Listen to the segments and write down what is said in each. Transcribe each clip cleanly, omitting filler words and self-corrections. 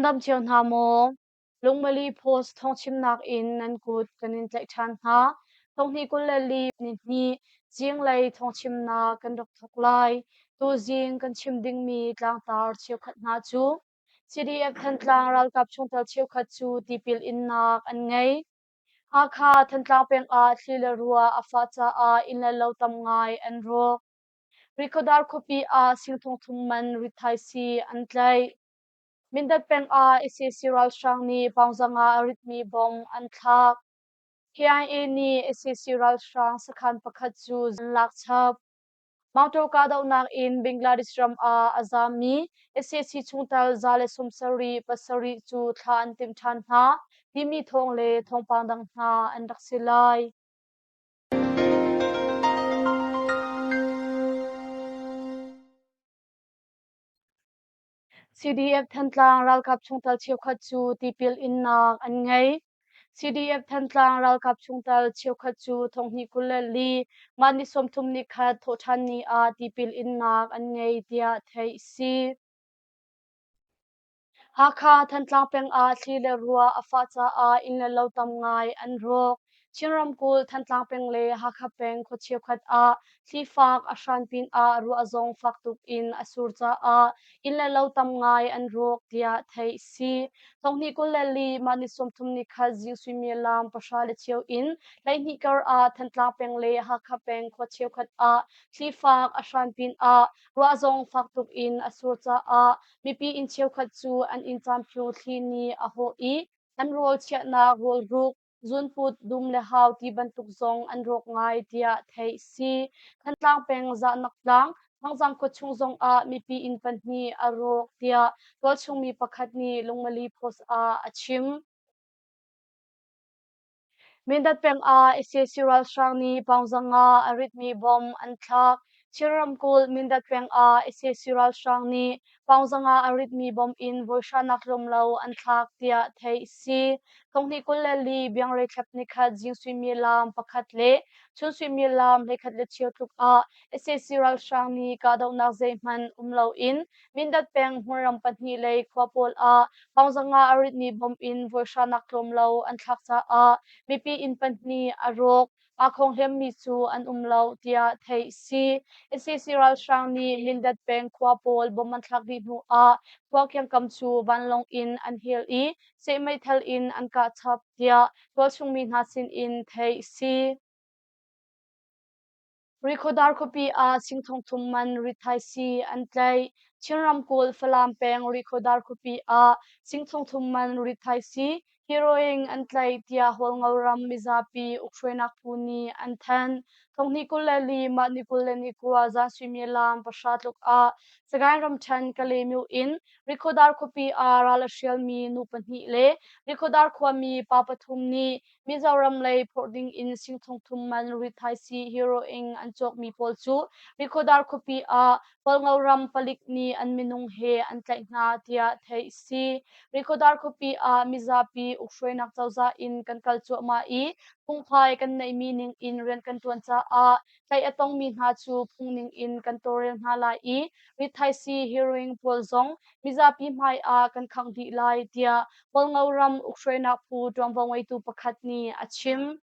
Nan dam cio hna maw? Lungmali Post thawngchimnak in nan kut kan in tlaih ṭhan hna. Thonghnih 24 nihnih zinglei thawngchimnak kan rak thawk lai. Tuzing kan chim dingmi tlangtar cheukhat hna cu CDF Thantlang ralkap chungtel cheukhat cu tipil innak an ngei. Hakha Thantlang peng ah thli le ruah a fah caah inn le lo tam ngai an rawk. Rikhodar khuapi ah sing thum man rithaisii an tlaih. Mindat peng ah sac ralhrang nih Paungzang ah a ritmi bom an thlak. KIA nih sac ralhrang sakhan pakhat cu an lak chap. Mangtaw kahdohnak in Bangladesh ram ah a zaammi sac chungtel 177 cu thlah an timh ṭhan hna timi thawng le thawngpang dang hna an rak si lai. CDF Thantlang ralkap chungtel cheukhat cu tipil innak an ngei. CDF Thantlang ralkap chungtel cheukhat cu thonghnih 24 mah ni 30 nikhat thawhṭhan ni ah tipil innak an ngei tiah theih a si. Hakha Thantlang peng ah thli le ruah a fah caah inn le lo tam ngai an rawk. Chin ramkulh Thantlang peng le Hakha peng khua cheukhat ah thli fak a hran pinah ruah zong fak tuk in a sur caah inn le lo tam ngai an rawk tiah theih a si. Thonghnih 24 mah ni 30 nikhat zing suimilam pahra le cheu in 12 kar ah Thantlang peng le Hakha peng khua cheukhat ah thli fak a hran pinah ruah zong fak tuk in a sur caah Mipi inn cheukhat cu an inn camphiu thli nih a hawh i an rawl chiahnak rawlruk, zunput, dum le hau ti bantuk zong an rawk ngai tiah theih a si. Thantlang peng Zahnak tlang, Thangzang khuachung zongah mipi inn pahnih a rawk tiah tualchung mi pakhat nih Lungmali Post ah a chim. Mindat peng ah sac ralhrang nih Paungzang ah a ritmi bomb an thlak. Chin ramkulh Mindat peng ah sac ralhrang nih Paungzang ah a ritmi bomb in voihranak tlawmlo an thlak tiah theih a si. Thonghnih 24 Biangreithlep nikhat zing suimilam pakhat le chun suimilam 11 le cheu tluk ah sac ralhrang nih kahdohnak zeihmanh um loin Mindat peng hmunram pahnih lei khua pawl ah Paungzang ah a ritmi bomb in voihranak tlawm lo an thlak caah mipi inn pahnih a rawk. Aa khong hliammi cu an um lo tiah theih a si. Sac ralhrang nih Mindat peng khua pawl bomb an thlak dih hnu ah khua kiangkam cu vanlawng in an hel i seh meithal in an kah chap tiah tualchung mi hna sin in theih a si. Rikhodar khuapi ah sing thongthum man rithaisii an tlaih. Chin ramkulh Falam peng Rikhodar khuapi ah sing thongthum man rithaisii heroin an tlaih tiah Hualngo ram mizapi ukhruainak phu nih an thanh. Thonghnih 24 mah ni 29 zan suimilam pahra tluk ah Sagaing ramṭhen Kalaymyo in Rikhodar khuapi ah ral a hrialmi nu pahnih le Rikhodar khuami pa pathum nih Mizoram lei phorh ding in sing thongthum man rithaisii heroin an cawkmi pawl cu Rikhodar khuapi ah Hualngo ram palik nih an minung he an tlaih hna tiah theih a si. Rikhodar khuapi ah mizapi ukhruainak cozah in kan kal cuahmah i phungphai kan neihmi ning in rian kan ṭuan caah tlaih a tongmi hna cu phung ning in kan tawlrel hna lai i rithaisii heroin pawl zong mizapi hmai ah kan khangh dih lai tiah Hualngo ram ukhruainak phu ṭuanvo ngeitu pakhat nih a chim.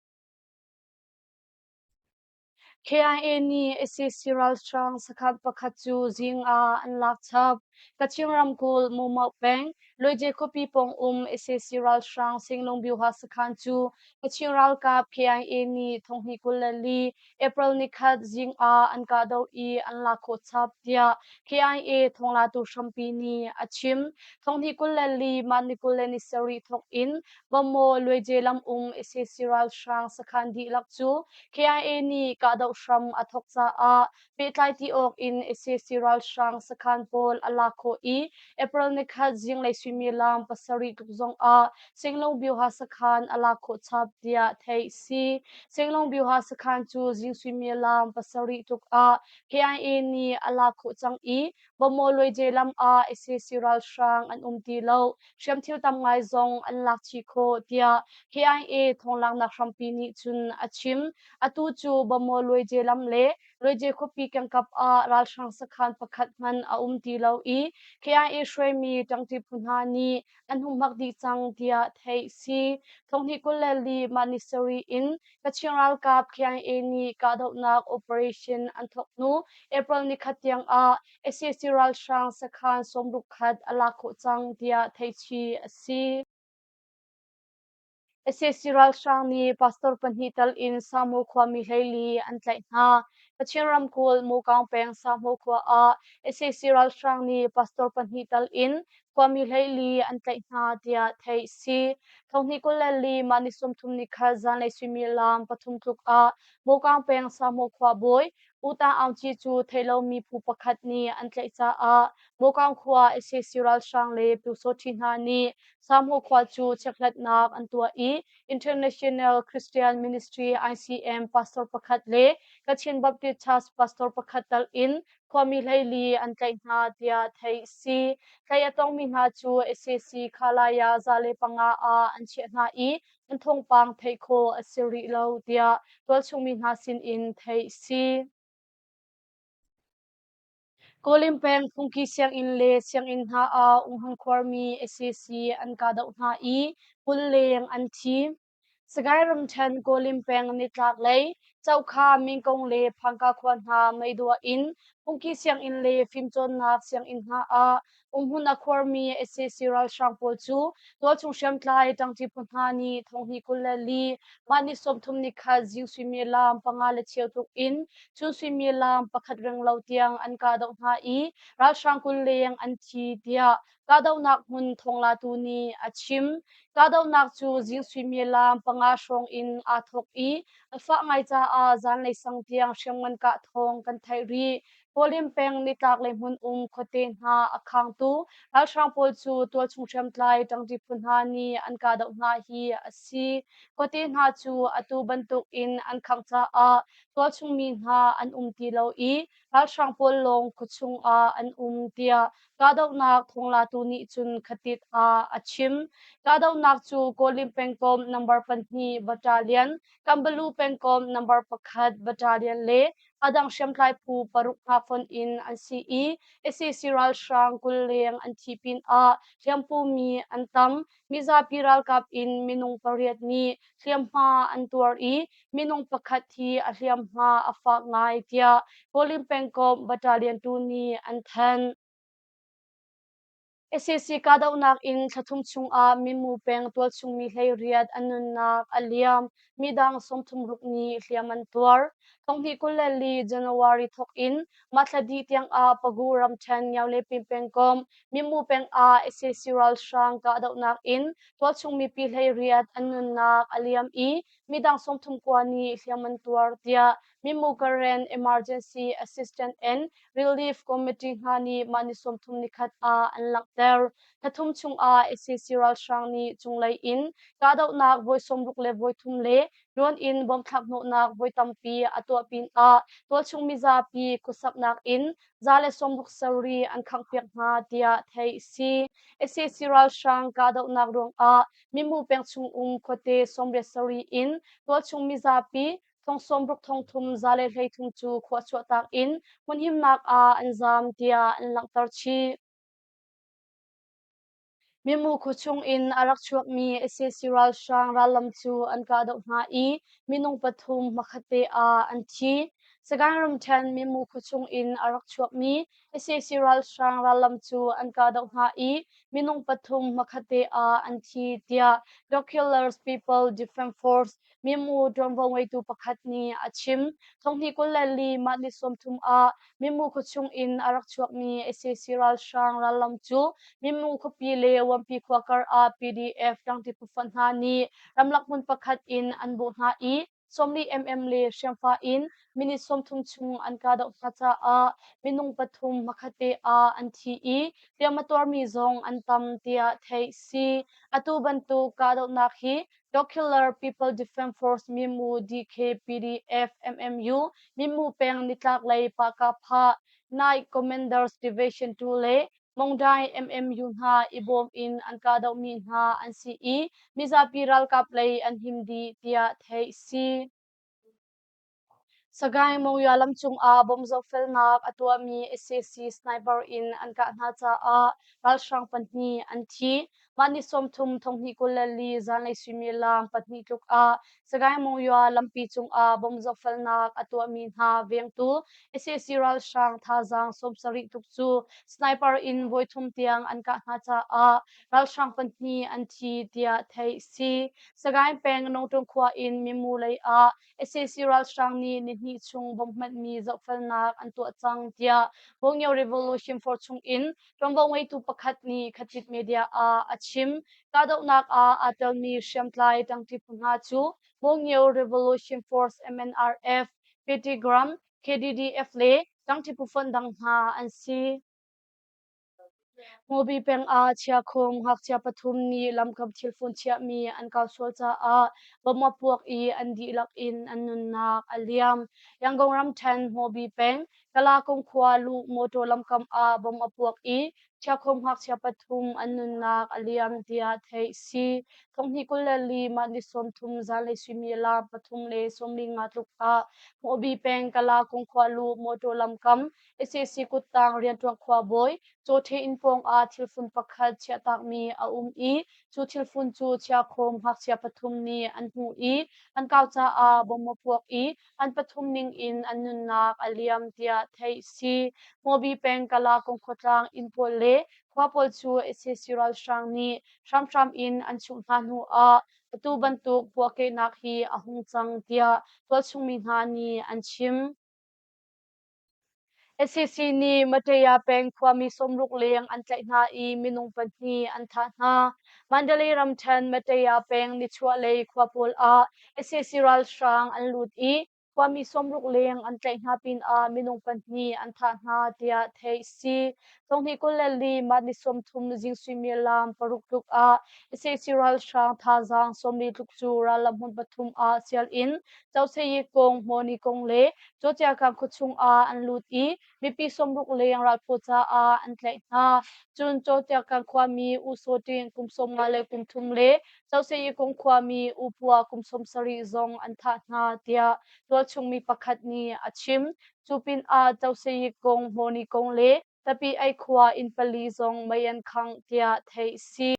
KIA nih sac ralhrang sakhan pakhat cu zing ah an lak chap. Kachin ramkulh Mumauk peng Luaije khuapi pawng um sac ralhrang Singlungbyuha sakhan cu Kachin ralkap KIA nih thonghnih 24 April nikhat zing ah an kahdoh i an lak khawh chap tiah KIA thawnglatu hrampi nih a chim. Thonghnih 24 mah ni 27 thawk in Bawmaw Luaije lam um sac ralhrang sakhan dihlak cu KIA nih kahdoh hram a thawk caah pehtlai ti awk in sac ralhrang sakhan pawl a lak khawh i April nikhat zinglei suimilam pasarih tluk zong ah Singlungbyuha sakhan a lak khawh chap tiah theih a si. Singlungbyuha sakhan cu zing suimilam pasarih tluk ah KIA nih a lak khawh cang i. Bawmaw Luaije lam ah sac ralhrang an um ti lo, hriamthil tam ngai zong an lak chih khawh tiah KIA thawnglaknak hrampi nih cun a chim. Atu cu Bawmaw Luaije lam le Luaije khuapi kengkap ah ralhrang sakhan pakhat hmanh a um ti lo i KIA hruaimi ṭangṭi phu hna nih an humhak dih cang tiah theih si. Thonghnih 24 mah ni sarih in Kachin ralkap KIA nih kahdohnak operation an thawk hnu April nikhat tiang ah sac ralhrang sakhan 61 khat a lak khawh cang tiah theihchih a si. Sac ralhrang nih pastor pahnih tal in Samu khuami 14 an tlaih hna. Kachin ramkulh Mukaung peng Samu khua ah sac ralhrang nih pastor pahnih tal in khuami 14 an tlaih hna tiah theih si. Thonghnih 24 mah ni 30 ni khat zanlei suimilam 3 tluk ah Mukaung peng Samu khuabawi U Ta Aung Kyi cu theih lomi phu pakhat nih an tlaih caah Mukaung khua sac ralhrang le Pyusawṭhi hna nih Samhu khua cu chekhlatnak an tuah i International Christian Ministry ICM pastor pakhat le Kachin Baptist Church pastor pakhat tal in khuami 14 an tlaih hna tiah theih a si. Tlaih a tongmi hna cu sac Khalaya 105 ah an chiah hna i an thawngpang theih khawh a si rih lo tiah tualchung mi hna sinin theih a si. Kawlin peng phungki sianginn le sianginn hna ah umhmun khuarmi sac an kahdoh hna i 20 leng an thi. Sagaing ramṭhen Kawlin peng nitlak lei Cokha, Mingkong le Phangka khua hna meiduah in phungki sianginn le fimcawnnak sianginn hna ah umhmun a khuarmi sac ralhrang pawl cu tualchung hriamtlai ṭangṭi phu hna nih thonghnih 24 mah ni 30 nikhat zing suimilam 5 le cheu tluk in chun suimilam 1 renglo tiang an kahdoh hna i ralhrang 20 leng an thi tiah kahdohnak hmun thawnglatu nih a chim. Kahdohnak cu zing suimilam 5 hrawng in aa thawk i a fah ngai caah zanlei sang tiang hriamngan kah thawng kan theih rih. Kawlin peng nitlaklei hmun um khuate hna a khangtu ralhrang pawl cu tualchung hriamtlai ṭangṭi phu hna nih an kahdoh hna hi a si. Khuate hna cu atu bantuk in an khangh caah tualchung mi hna an um ti lo i ralhrang pawl lawng khuachung ah an um tiah kahdohnak thawnglatu nih cun khatit ah a chim. Kahdohnak cu Kawlin pengkomh number 2 battalion, Kambalu pengkomh number 1 battalion le a dang hriamtlai phu paruk hna fonh in an si i sac ralhrang 20 leng an thi pinah hliampumi an tam. Mizapi ralkap in minung pariat nih hliamhma an tuar i minung pakhat hi a hliamhma a fak ngai tiah Kawlin pengkomh battalion 2 nih an thanh. Sac kahdohnak in thla thum chungah Minmu peng tualchungmi 18 an nunnak a liam, midang 36 nih hliam an tuar. Thonghnih 24 January thawk in mah thla dih tiangah Pagu ramṭhen Ngiaulepin pengkomh Minmu peng ah sac ralhrang kahdohnak in tualchung mipi 18 an nunnak a liam i midang 39 nih hliam an tuar tiah Minmu Karen Emergency Assistance and Relief Committee hna nih mah ni 30 nikhat ah an langhter. Thla thum chungah sac ralhrang nih cunglei in kahdohnak voi 63 le drone in bomb-thlak hnawhnak voi tampi a tuah pinah tualchung mizapi khuasaknak in 167 an khanghpiak hna tiah theih a si. Sac ralhrang kahdohnak ruangah Minmu peng chung um khuate 87 in tualchung mizapi thong 60 thong thum 133 cu khua chuahtak in hmunhimnak ah an zaam tiah an langhter chih. Mimu khuachung in a rak chuakmi sac ralhrang rallam cu an kahdoh hna i minung pathum hmakhatte ah an thi. Sagaing ramṭhen Mimu khuachung in a rak chuakmi sac ralhrang rallam cu an kahdoh hna i minung pathum hmakhatte ah an thi tiah Doculars People Defense Force Mimu ṭuanvo ngeitu pakhat nih a chim. Thonghnih 24 mah ni 30 ah Mimu khuachung in a rak chuakmi sac ralhrang rallam cu Mimu khuapi le Wampi khua kar ah PDF ṭangṭi phufonh hna nih ramlak hmun pakhat in an bawh hna i 40 mm le hriamfa in minute 30 chung an kahdoh hna caah minung pathum hmakhatte ah an thi i hliam a tuarmi zong an tam tiah theih si. Atu bantuk kahdohnak hi Docular People Defense Force Mimu DK PDF MMU Mimu peng nitlaklei Pahkapha Night Commanders Division 2 le Mongdaing MMU hna i bawm in an kahdohmi hna an si i mizapi ralkap lei an him dih tiah theih si. Sagaing Monywa lam cungah bomb zohfelnak a tuahmi sac sniper in an kah hna caah ralhrang pahnih an thi. Mah ni 30 thonghnih 24 zanlei suimilam 2 tluk ah Sagaing Monywa lampi cungah bomb zohfelnak a tuahmi hna vengtu sac ralhrang thazaang 70 tluk cu sniper in voithum tiang an kah hna caah ralhrang pahnih an thi tiah theih si. Sagaing peng Nongṭung khua in Mimu lei ah sac ralhrang nih nihnih chung bomb hmanhmi zohfelnak an tuah cang tiah Bongyo Revolution Force chungin ṭuanvo ngeitu pakhat nih Khatit Media ah a chim. Kahdohnak ah aa telmi hriamtlai ṭangṭi phu hna cu Bongyo Revolution Force MNRF, Pitigram, KDDF le ṭangṭi phu fonh dang hna an si. Hmubi peng ah chiakhung ngakchia pathum nih lamkam thilfun chiahmi an kau sual caah bomb a puak i an dihlak in an nunnak a liam. Yangon ramṭhen Hmubi peng Kalakung khua luh mawṭaw lamkam ah bomb a puak i chiakhung ngakchia pathum an nunnak a liam tiah theih si. 2024 mah ni 30 zanlei suimilam 3:45 tluk ah Hmubi peng Kalakung khua luh mawṭaw lamkam sac kuttang rianṭuan khuabawi Cawṭhe inn pawngah thilfun pakhat chiahtakmi a um i cu thilfun cu chiakhawm ngakchia pathum nih an hmuh i an kau caah bomb a puak i an pathum ningin an nunnak a liam tiah theih si. Hmawbi peng Kala Kongkhuatlang inn pawl le khua pawl cu sac ralhrang nih hramhram in an chuh hna hnu ah atu bantuk puahkehnak hi a hung cang tiah tualchung mi hna nih an chim. Sac nih Mataya peng khuami 60 leng an tlaih hna i minung pahnih an thah hna. Mandalay ramṭhen Mataya peng nichuahlei khua pawl ah sac ralhrang an lut i khuami 60 leng an tlaih hna pinah minung pahnih an thah hna tiah theih a si. 2024 mah ni 30 zing suimilam 6 tluk ah sac ralhrang thazaang 40 tluk cu rallam hmun pathum ah sial in Coseyi kong, Hmawni kong le Cawciakang khuachung ah an lut i mipi 60 leng ralphaw caah an tlaih hna. Cun Cawciakang khuami U Saw Ting kum 53 le Coseyi kong khuami U Pua kum 70 zong an thah hna tiah tualchung mi pakhat nih a chim. Cu pinah Coseyi kong, Hmawni kong le Tapi Ei khua inn pali zong mei an khangh tiah theih a si.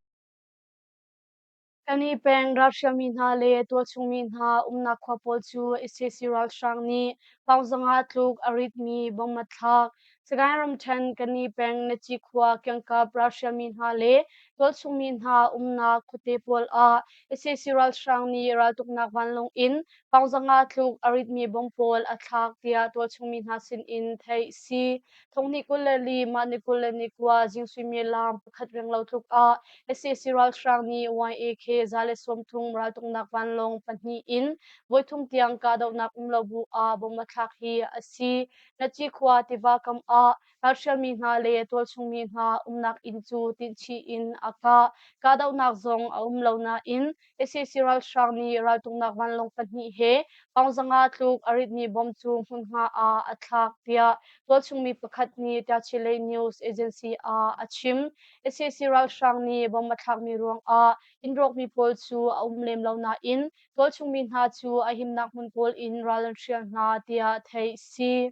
Kani peng ralhrialmi hna le tualchungmi hna umnak khua pawl cu sac ralhrang nih paungzanga tluk a ritmi bomb a thlak. Sagaing ramṭhen Kani peng Naci khua kiangkap ralhrialmi hna le tualchungmi hna umnak khuate pawl ah sac ralhrang nih raltuknak vanlawng in paungzanga tluk a ritmi bomb pawl a thlak tiah tualchungmi hna sinin theih a si. 2024 mah ni 29 zing suimilam 1 renglo tluk ah sac ralhrang nih YAK 130 raltuknak vanlawng pahnih in voithum tiang kahdohnak um lo bu ah bomb a thlak hi a si. Naci khua tiva kam ah ralhrialmi hna le tualchungmi hna umnak inn cu tinhchih in a kah. Kahdohnak zong a um lo nain sac ralhrang nih raltuknak vanlawng pahnih he paungzanga tluk a ritmi bomb cu hmunhma ah a thlak tiah tualchungmi pakhat nih Tachileik News Agency ah a chim. Sac ralhrang nih bomb a thlakmi ruangah inn rawkmi pawl cu a um lem lo nain tualchungmi hna cu a himnak hmun pawl in ral an hrial hna tiah theih a si.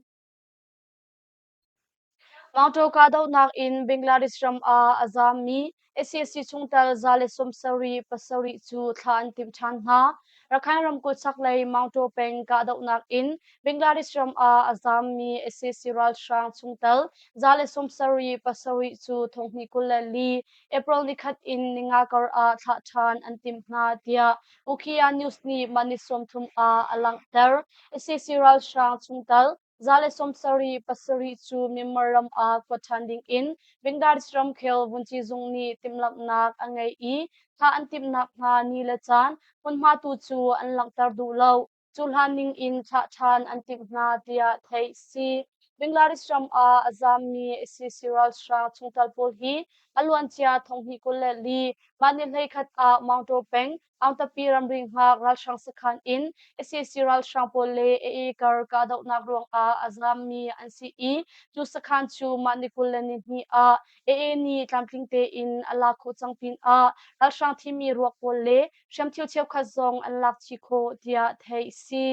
Mangṭaw kahdohnak in Bangladesh ram ah a zaammi sac chungtel 177 cu thlah an timh ṭhan hna. Rakhine ramkulh chaklei Mangṭaw peng kahdohnak in Bangladesh ram ah a zaammi sac ralhrang chungtel 177 cu 2024 April nikhat in ninga kar ah thlah ṭhan an timh hna tiah Ukhia News nih mah ni 30 ah a langhter. Sac ralhrang chungtel 177 cu Myanmar ram ah kuat ṭhan dingin Bangladesh ramkhel vunci zung nih timhlamhnak a ngei i thah an timhnak hna ni le caan hmunhma tu cu an langhter duh lo. Cu hlan ningin thlah ṭhan an timh hna tiah theih si. Bangladesh ram ah a zaammi sac ralhrang chungtel pawl hi a luancia thonghnih 24 mah ni 11 ah Maungtaw peng Aungtapi ramri hngak ralhrang sakhan in sac ralhrang pawl le AA kar kahdohnak ruangah a zaammi an si i cu sakhan cu mah ni 22 ah AA nih tlamtling tein a lak khawh cang pinah ralhrang thimi ruak pawl le hriamthil cheukhat zong an lak chih khawh tiah theih a si.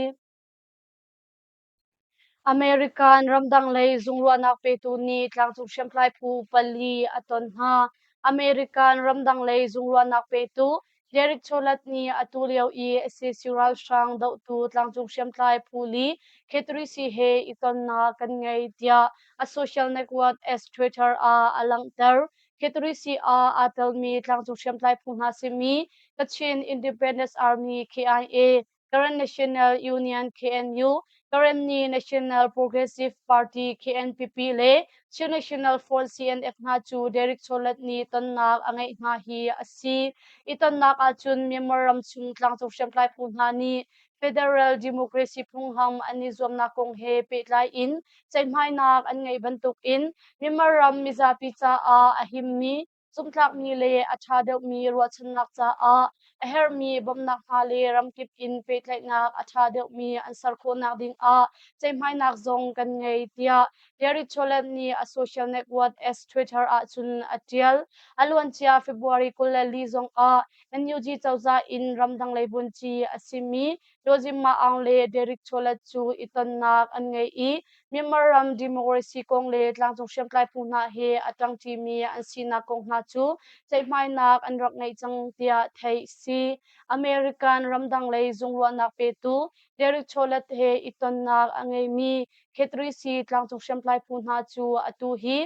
American ramdang lei zungruahnak petu nih tlangcung hriamtlai phu pali a ton hna. American ramdang lei zungruahnak petu Derek Chollet nih atu lio i sac ralhrang dohtu tlangcung hriamtlai phu li K3C he i tonnak kan ngei tiah a social network S Twitter ah a langhter. K3C ah aa telmi tlangcung hriamtlai phu hna simi Kachin Independence Army KIA, Karen National Union KNU, Karenni National Progressive Party KNPP le Chin National Front CNF hna cu Derek Chollet nih tonnak a ngeih hna hi a si. I tonnak ahcun Myanmar ram chung tlangcung hriamtlai phu hna nih Federal Democracy phunghram an i zuamnak kong he pehtlai in ceihmainak an ngeih bantukin Myanmar ram mizapi caah a himmi zumhtlakmi le a ṭha deuhmi ruahchannak caah a herhmi bawmhnak hna le ramkip in pehtlaihnak a ṭha deuhmi an ser khawhnak dingah ceihmainak zong kan ngei tiah Derek Chollet nih a social network S Twitter ahcun a ṭial. A luancia February 24 zongah NUG cozah in ramdang lei vunci a simi Dozimma Aung le Derek Chollet cu i tonnak an ngei i Myanmar ram democracy kong le tlangcung hriamtlai phu hna he a ṭangṭimi an sinak kong hna cu ceihmainak an rak ngeih cang tiah theih si. American ramdang lei zungruahnak petu Derek Chollet he i tonnak a ngeimi K3C tlangcung hriamtlai phu hna cu atu hi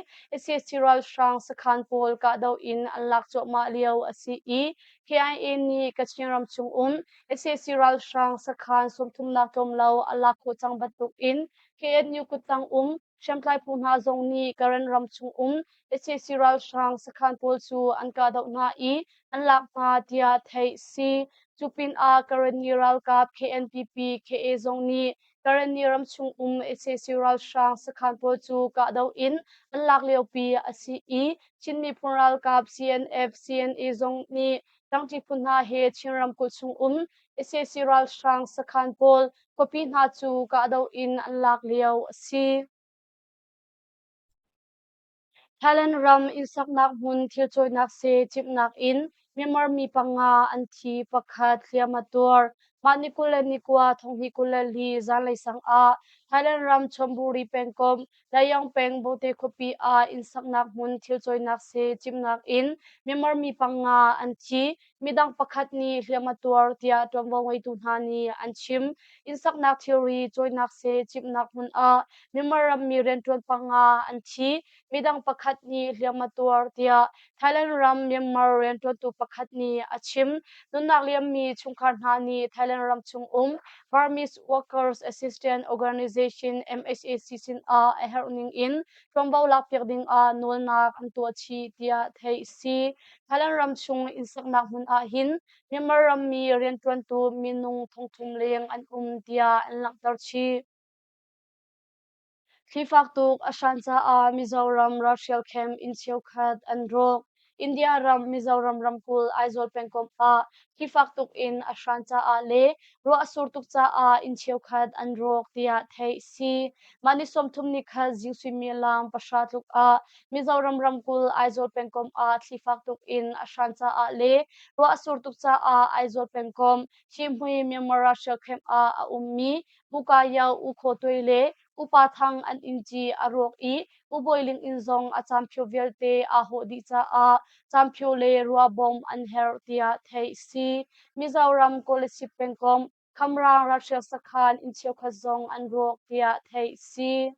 sac ralhrang sakhan pawl kahdoh in an lak cuahmah lio a si i KIA nih Kachin ram chung um sac ralhrang sakhan sawmthumnak tlawm lo a lak khawh cang bantukin KNU kuttang um hriamtlai phu hna zong nih Karen ram chung um sac ralhrang sakhan pawl cu an kahdoh hna i an lak hna tiah theih si. Cu pinah Karenni ralkap KNPP KA zong nih Karenni ram chung um sac ralhrang sakhan pawl cu kahdoh in an lak liopi a si i Chin miphun ralkap CNF CNA zong nih ṭangṭi phu hna he Chin ramkulh chung um sac ralhrang sakhan pawl khuapi hna cu kahdoh in an lak lio a si. Thailand ram innsaknak hmun thilcawinak seh cimhnak in Myanmar mi panga an thi, pakhat hliam a tuar. Mah ni 29 thonghnih 24 zanlei sang ah Thailand ram Chonburi pengkomh Layang peng Bote khuapi ah innsaknak hmun thilcawinak seh cimhnak in Myanmar mi panga an thi. Midang pakhat nih hliam a tuar tiah ṭuanvo ngeitu hna nih an chim. Innsaknak thilri cawinak seh cimhnak hmun ah Myanmar rammi rianṭuan panga an thi. Midang pakhat nih hliam a tuar tiah Thailand ram Myanmar rianṭuantu pakhat nih a chim. Nunnak liammi chungkhar hna nih Thailand ram chung um Burmese Workers Assistance Organization MHAC sinah a herh ning in ṭuanvo lakpiak ding ah nawlnak an tuah chih tiah theih a si. Thailand ram chung innsaknak hmun ah hin Myanmar rammi rianṭuantu minung thongthum leng an um tiah an langhter chih. Thlifak tuk a hran caah Mizoram ralhrial camp inn cheukhat an rawk. India ram Mizoram ramkulh Aizawl pengkomh ah thlifak tuk in a hran caah le ruah a sur tuk caah inn cheukhat an rawk tiah theih a si. Mah ni 30 ni khat zing suimilam 9 tluk ah Mizoram ramkulh Aizawl pengkomh ah thlifak tuk in a hran caah le ruah a sur tuk caah Aizawl pengkomh Thihmui Myanmar ralhrial camp ah a ummi Bukayau U Khaw Tuai le Upa Thang an inn ci a rawk i U Bawi Ling inn zong a caamphio vialte aa hawh dih caah caamphio le ruabawm an herh tiah theih a si. Mizoram Kolasib pengkomh Khamrang ralhrial sakhan inn cheukhat zong an rawk tiah theih a si.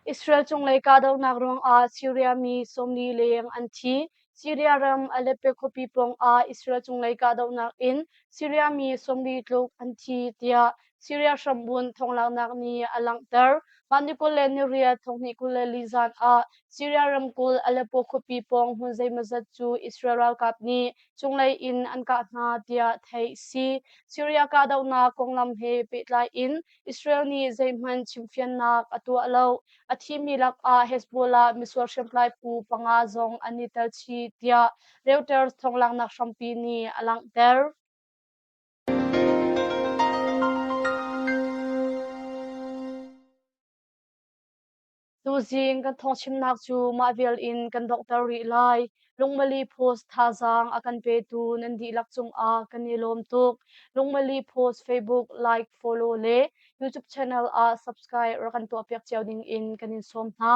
Israel cunglei kahdohnak ruangah Syria mi 40 leng an thi. Syria ram Aleppo khuapi pawngah Israel cunglei kahdohnak in Syria mi 40 tluk an thi tiah Syria hrambunh thonglaknak nih a langhter. Mah ni 28 2024 zan ah Syria ramkulh Aleppo khuapi pawng hmun zeimawzat cu Israel ralkap nih cunglei in an kah hna tiah theih si. Syria kahdohnak konglam he pehtlai in Israel nih zeihmanh chimfiannak a tuah lo. A thimi lakah Hezbollah misual hriamtlai phu panga zong an i tel chih tiah Reuters thawnglanghnak hrampi nih a langhter. Tuzing kan thawngchimnak cu mah vial in kan donghter rih lai. Lungmali Post thazaang a kan petu nan dihlak cungah kan i lawm tuk. Lungmali Post Facebook like, follow le YouTube channel ah subscribe rak kan tuahpiak cio ding in kan in sawm hna.